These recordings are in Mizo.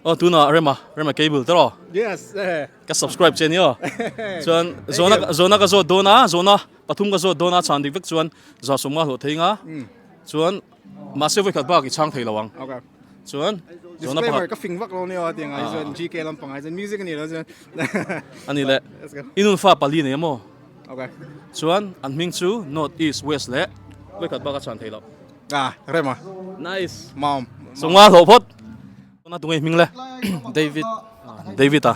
Aw tunah Rema, Rema Cable te rawh. Yes. Ka subscribe che nia. Chuan zawhna zawhna ka zawt dawn a, zawhna pathum ka zawt dawn a chhan dik vek chuan za sawm nga hlawh thei nga. Chuan mahse vawikhat bak i chhang thei lo ang. Okay. Chuan zawhna pakhat. Ka fing vak lo nia tiang ai chuan GK lampang ai chuan music ani lo chuan. Ani le. I nun fa pali nei amaw? Okay. Chuan an hming chu North, East, West leh vawikhat bak a chhan thei lo. Ah, Rema. Nice. Mom. Sawmnga hlawh phawt. Tuna tunge hming le? David. David a.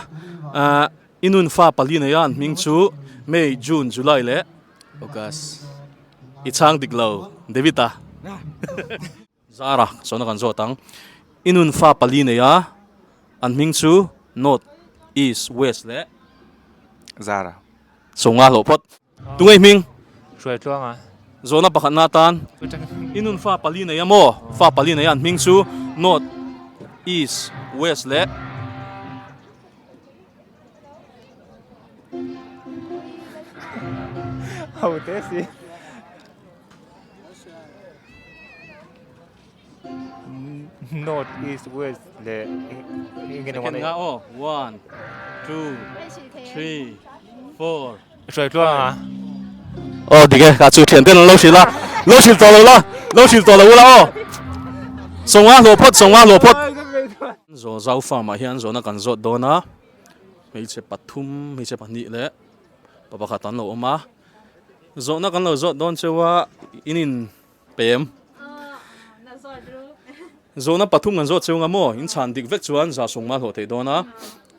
Ah, i nun fa pali nei a an hming chu May, June, July leh August. I chhang dik lo David a. Zara sawn a kan zawt ang. I nun fa pali nei a an hming chu North, East, West leh Zara. Sawmnga hlawh phawt. Tunge hming? Hruai tluang a. Zawhna pakhatna atan i nun fa pali nei a maw? Fa pali nei a an hming chu North, East, West leh. Ho te si. North, East, West leh eng emaw nga aw. One, two, three, four. Hruai tluang a. Aw dik e, ka chu thian ten an lo hrilh a. Lo hrilh tawh lo la, lo hrilh tawh lo ula aw. Sawmnga hlawh phawt, sawmnga hlawh phawt. Zaw zau farm ah hian zawhna kan zawt dawn a, hmeichhe pathum, hmeichhe pahnih leh pa pakhat an lo awm a. Zawhna kan lo zawt dawn cheu a, in in Pem. Zawhna pathum kan zawt cheu nga maw? In chhan dik vek chuan za sawmnga hlawh theih dawn a,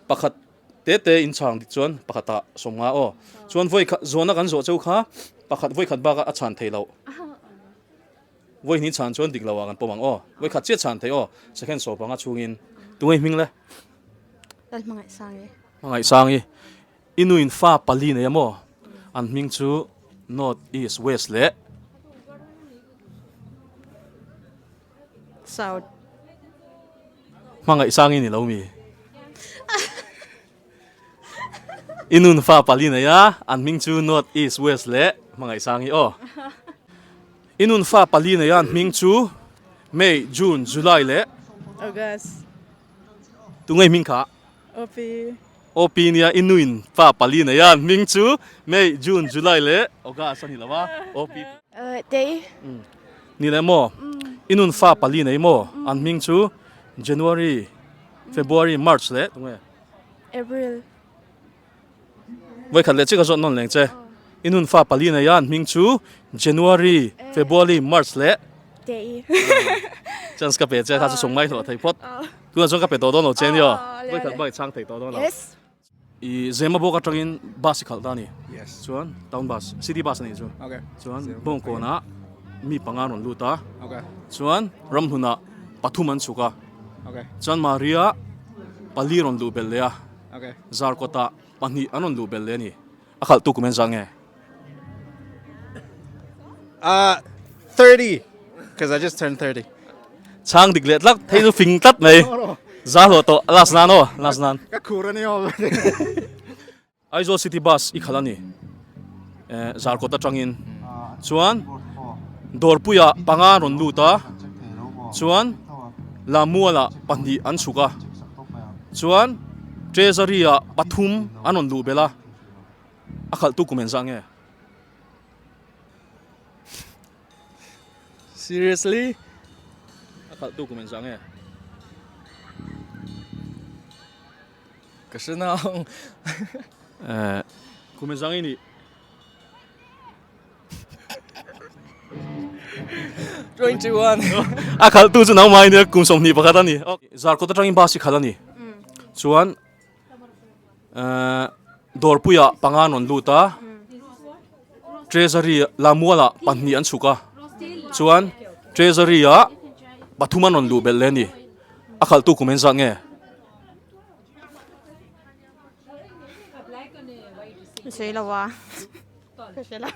pakhat te te in chhang dik chuan pakhatah sawmnga aw. Chuan vawi khat zawhna kan zawh cheu kha pakhat vawi khat baka a chhan theih loh. Vawi hnih chhan chuan dik lo ah kan pawm ang aw. Vawi khat chiah chhan theih aw. Second sawpanga chhungin tunge hming le? Lalhmangaihsangi. Hmangaihsangi. I nuin fa pali nei a maw? An hming chu North, East, West leh. South. Hmangaih sang i ni lo mi? I nun fa pali nei a, an hming chu North, East, West leh Hmangaih sang i aw. I nun fa pali nei a, an hming chu May, June, July leh. August. Tunge hming kha? Opi. Opi nia i nuin fa pali nei a, hming chu May, June, July leh August a ni lo a, Opi. Tei. Ni leh maw? I nun fa pali nei maw? An hming chu January, February, March leh tunge? April. Vawikhat leh chiah ka zawt nawn leng che. I nun fa pali nei a, an hming chu January, February, March leh. Tei. Chance ka pe che kha chu sawm ngai hlawh thei phawt. Tunah chuan ka pe tawh dawn lo che nia. Vawikhat bak i chhang thei tawh dawn lo. Yes. I Zema bawk atangin bus i khalh ta a ni. Yes. Chuan town bus, city bus a nih chu. Okay. Chuan Bawngkawnah mi panga an rawn lut a. Okay. Chuan Ramhlunah pathum an chhuk a. Okay. Chuan Maria pali rawn luh belh leh a. Okay. Zarkawtah pahnih an rawn luh belh leh a ni. A khalh tu kum en zah nge? Uh, 30. Because I just turned 30. Chhang dik leh tlak, thei chu fing tlat mai. Za hlawh tawh, last nan aw, last nan. Ka khur a ni aw. Aizawl City Bus i khalh a ni. Eh, Zarkawt atangin. Chuan, Dawrpuiah panga rawn lut a, chuan Lamualah pahnih an chhuk a, chuan Treasury-ah pathum an rawn luh belh a. A khalh tu kum engzah nge? Seriously? A khalh tu kum engzah nge? Ka hre nang. Eh, kum engzah nge i nih? 21. A khalh tu chu nangmah i nia, kum 21 a ni. Zarkawt atangin bus i khalh a ni. Chuan Dawrpuiah panga an rawn lut a, Treasury Lamualah pahnih an chhuk a, chuan Treasury ah pathum an rawn luh belh leh a ni. A khalhtu kum engzat nge? Sawi lo a. Ka hre lo.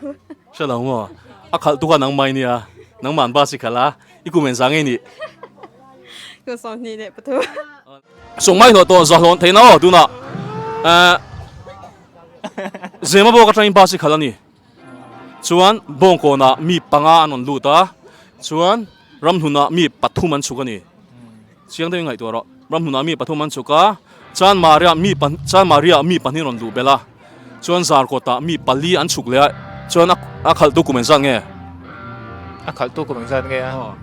Hre lo maw? A khalhtu kha nangmah i nia, nangmah an bus i khalh a, i kum engzah nge i nih? Kum 23. Sawng mai hlawh tawh za hlawn theihna aw tunah eh Zema bawk atangin bus hi khalh a ni. Chuan Bawngkawnah mi panga an rawn lut a, chuan Ramhlunah mi pathum an chhuk a ni. Chiang deuhin ngaihtuah rawh. Ramhmunah mi pathum an chhuk a, Chanmaria mi Chanmaria mi pahnih rawn luh belh a, chuan Zarkawtah mi pali an chhuk leh a, chuan a a khalhtu kum engzat nge? A khalhtu kum engzat nge a?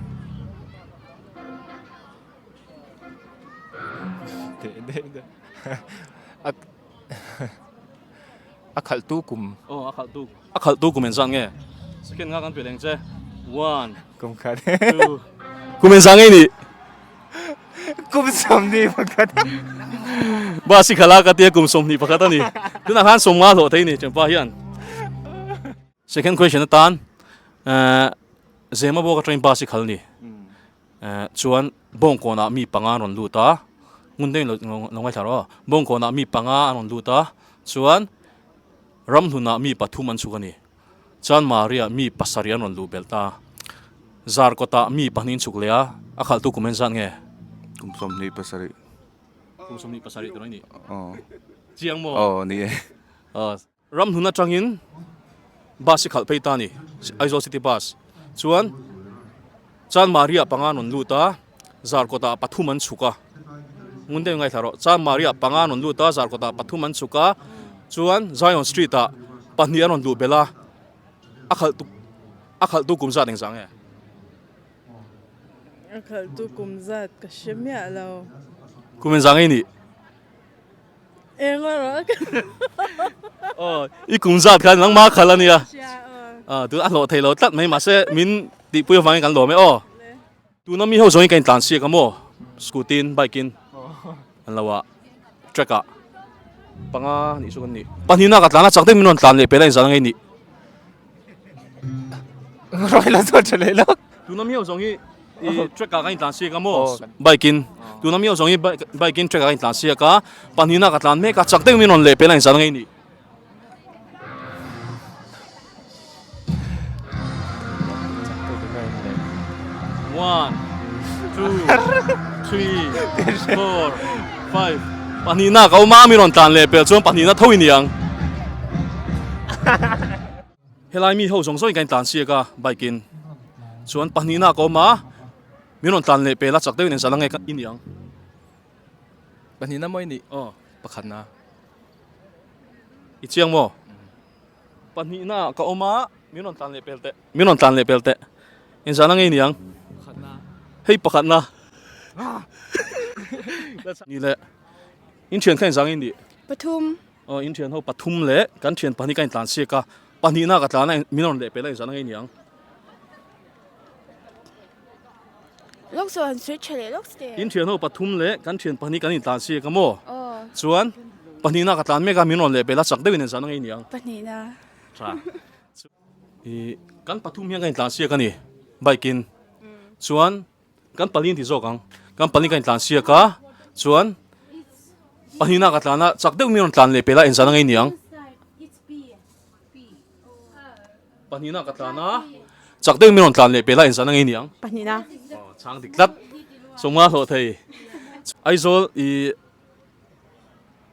A khalhtu kum. Aw a khalhtu a khalhtu kum engzat nge? Second nga kan pe leng che. One. Kum khat. Two. Kum engzat nge i nih? Kum 21. Bus i khalh a ka tia kum 21 a ni. Tunah khan 50 hlawh thei ni Champa hian. Second question atan eh Zemabawk atangin bus i khal ni. Eh chuan Bawngkawnah mi panga an rawn lut a, ngun deuhin lo lo ngaithla rawh aw. Bawngkawnah mi panga an rawn lut a, chuan Ramhlunah mi pathum an chhuk a ni. Chuan Maria mi pasarih an rawn luh belh ta. Zarkawtah mi pahnih an chhuk leh a, a khalhtu kum en zat nge? Kum 27. Kum 27 tur a ni. Aw. Chiang maw? Aw ni e. Aw. Ramhnun atangin bus i khalh phei ta a ni, Aizawl City Bus. Chuan Chan Maria panga an rawn lut a, Zarkawtah pathum an chhuk a. Ngun deuhin ngaithla rawh. Chan Maria panga an rawn lut a, Zarkawtah pathum an chhuk a. Chuan Zion Street ah pahnih an rawn luh belh a, a khalh tu a khalh tu kum zat engzah nge? A khalh tu kum zat ka hre miah lo. Kum engzah nge i nih? Eng erawh ka Aw, i kum zat khan nangmah khalh a nia. Aw, tun a hlawh thei lo tlat mai mahse min tihpui avangin kan lawm e aw. Tuna mi ho zawngin ka intlan siak a maw? Scooty in, bike in an lo ah track ah panga nih chu kan ni. Pahnihna ka tlan a chak deuh min rawn tlan leh pela inzan ange nih. Rawi la chuan tha leh lawk. Tuna mi ho zawng hi i track ah kan intlan siak a maw? Bike in. Tuna mi ho zawng hi bike in track ah kan intlan siak a, pahnihna ka tlan mek a chak deuh min rawn leh pela inzan ange nih. One, two, three, four, five. Pahnihna ka awm a, mi rawn tlan leh pel chuan pahnihna tho i ni ang. Helai mi ho zawng zawngin kan intlan siak a bike in chuan pahnihna ka awm a, mi rawn tlan leh pel a chak deuhin engzah la nge i ni ang. Pahnihna maw i nih? Aw. Pakhatna. I chiang maw? Pahnihna ka awm a, min rawn tlan leh pel teh. Min rawn tlan leh pel teh. Engzah la nge i ni ang? Pakhatna. Hei pakhatna. Ni le. In thian kha engzah nge i nih? Pathum. Aw, in thian ho pathum leh kan thian pahnih ka intlan siak a. Pahnihna ka tlan a, min rawn leh pel a engzah la nge i ni ang? Lawk chu an sawi tha leh lawk che. In thian ho pathum leh kan thian pahnih kan intlan siak a maw? Aw. Chuan pahnihna ka tlan mek a, min rawn leh pel a, chak deuhin engzah na ngei niang? Pahnihna. Tha. I kan pathum hian kan intlan siak a ni, bike in. Chuan kan pali in ti zawk ang. Kan pali kan intlan siak a, chuan pahnihna ka tlan a, chak deuh min rawn tlan leh pel a, engzah na ngei niang? Pahnihna ka tlan a, chak deuh min rawn tlan leh pela inzan angei niang. Pahnihna. Aw, chhang dik tlat. Sawmnga hlawh thei. Aizawl i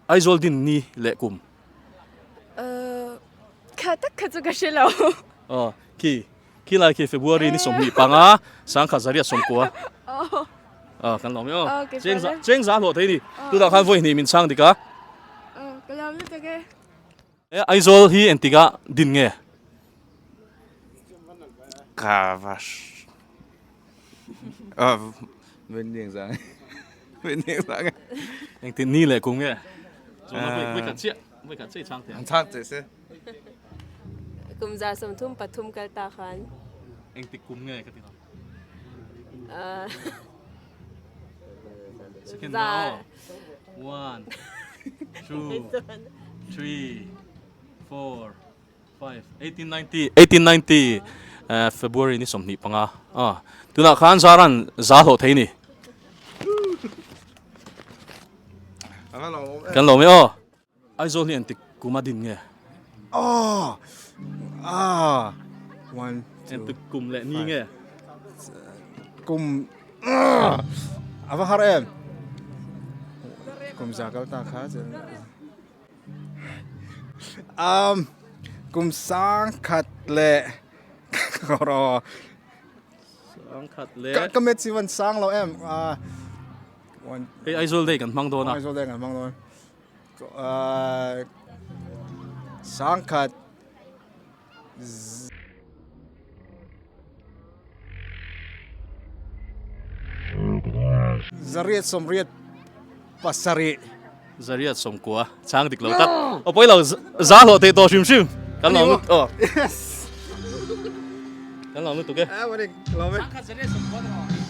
Aizawl din ni leh kum. Kha tak kha chu ka hre lo. Aw, khi khi lai khi February ni 25 1990. Aw, kan lawm e aw. Chengza chengza hlawh thei ni. Tunah khan vawi hnih min chhang dik a. Aw, ka lawm lutuk e. E Aizawl hi engtikah din nge? Ka va Engtin ni leh kum nge? Zawhna vawi vawi khat chiah vawi khat chiah i chhang thei ang. Chhang che se. Kum 33 kal ta khan. Engtik kum nge ka ti lo. Second na aw. One, two, three, four, five, 1890, 1890, eh, February ni 25. Ah, tunah khan Zaran za hlawh thei ni. Kan lawm e aw. Aizawl hi engtik kum a din nge? Oh! Ah! One, two, Engtik kum leh ni nge? Kum ah! A va har em? Kum za kal ta kha chuan um kum sang khat leh Sang khat leh ka ka met si van sang lo em ah. Hei Aizawl Day kan hmang dawn a. Aizawl Day kan hmang dawn. Sangkhat Zariat sawmriat pasarih. Zariat sawmkua chang dik lo tak. Aw pawi lo za hlawh theih tawh hrim hrim. Kan lawm lutuk aw. Yes. Kan lawm lutuk e. A manik lawm e. Sangkhat zariat sawmkua ni maw?